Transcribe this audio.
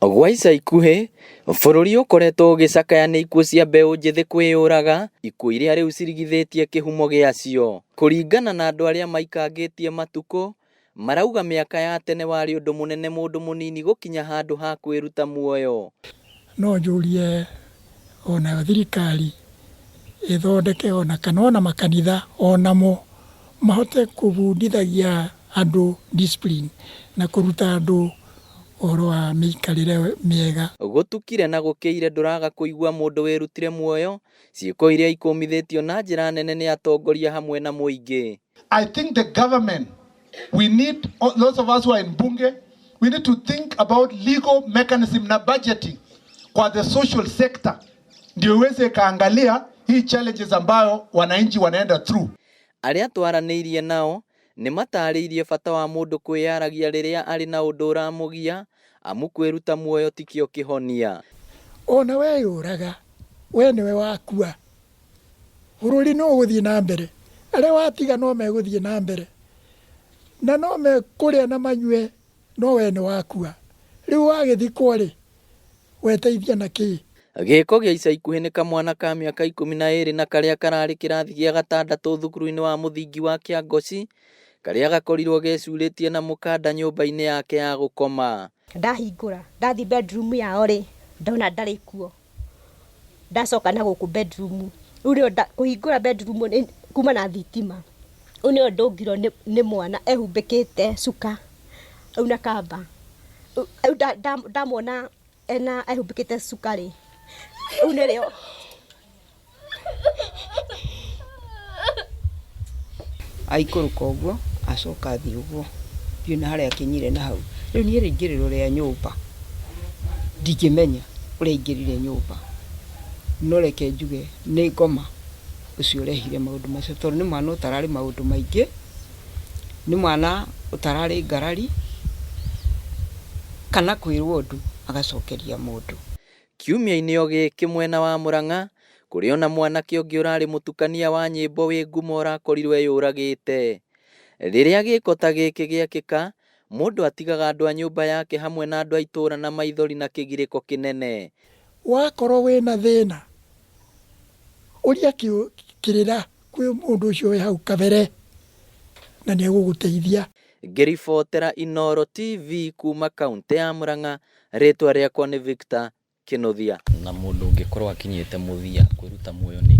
Gwa ica ikuhĩ, bũrũri ũkoretwo ũgĩcakaya nĩ ikuũ cia mbeũ njĩthĩ kwĩyũraga, ikuũ iria rĩu cirigithĩtie kĩhumo gĩacio. Kũringana na andũ arĩa maikangĩtie matukũ, marauga mĩaka ya tene warĩ ũndũ mũnene mũndũ mũnini gũkinya handũ ha kwĩruta muoyo. No njũrie onayo thirikari ĩthondeke ona kana ona makanitha onamo mahote kũbundithagia andũ discipline na kũruta andũ ũhoro wa mĩikarĩre mĩega. Gũtukire na gũkĩire ndũraga kũigua mũndũ wĩrutire muoyo, ciĩko iria ikũmithĩtio na njĩra nene nĩ atongoria hamwe na mũingĩ. I think the government, we need, those of us who are in Bunge, we need to think about legal mechanism na budgeting kwa the social sector ndio iweze ikaangalia hii challenges ambayo wananchi wanaenda through. Arĩa twaranĩirie nao nĩ matarĩirie bata wa mũndũ kwĩyaragia rĩrĩa arĩ na ũndũ ũramũgia, amu kwĩruta muoyo tikĩo kĩhonia. Ona weyũraga, we nĩwe wakua. Bũrũri no ũgũthiĩ na mbere, arĩa watiga no megũthiĩ na mbere, na no mekũrĩa na manyue, no we nĩ wakua. Rĩu wagĩthikwo rĩ, weteithia na kĩ? Gĩko gĩa ica ikuhĩ nĩ kamwana ka mĩaka 12 na karĩa kararĩ kĩrathi gĩa gatandatũ thukuru-inĩ wa mũthingi wa Kĩangoci, karĩa gakorirwo gecurĩtie na mũkanda nyũmba-inĩ yake ya gũkoma. Ndahingũra ndathiĩ bedroom yao rĩ, ndona ndarĩ kuo. Ndacoka na gũkũ bedroom, rĩu rĩo kũhingũra bedroom kuma na thitima, rĩu nĩrĩo ndũngirwo nĩ mwana ehumbĩkĩte cuka rĩu na kamba. Rĩu ndamwona ena ehumbĩkĩte cuka rĩ, rĩu nĩrĩo aikũrũka ũguo acoka athiĩ ũguo ndiũĩ na harĩa akinyire na hau. Rĩu niĩ rĩingĩrĩro rĩa nyũmba ndingĩmenya ũrĩa aingĩrire nyũmba, no reke njuge nĩ ngoma ũcio ũrehire maũndũ macio, tondũ nĩ mwana ũtararĩ maũndũ maingĩ, nĩ mwana ũtararĩ ngarari kana kwĩrwo ũndũ agacokeria mũndũ. Kiumia-inĩ o gĩkĩ mwena wa Murang'a, kũrĩ ona mwanake ũngĩ ũrarĩ mũtukania wa nyĩmbo wĩ ngumo ũrakorirwo eyũragĩte. Rĩrĩa gĩko ta gĩkĩ gĩekĩka, mũndũ atigaga andũ a nyũmba yake hamwe na andũ a itũũra na maithori na kĩgirĩko kĩnene. Wakorwo wĩna thĩna, ũria kĩrĩra kwĩ mũndũ ũcio wĩ hau kabere na nĩ egũgũteithia. Ngĩribotera Inooro TV kuma kaũntĩ ya Murang'a, rĩtwa rĩakwa nĩ Victor Kĩnuthia. Na mũndũ ũngĩkorwo akinyĩte mũthia kwĩruta muoyo nĩ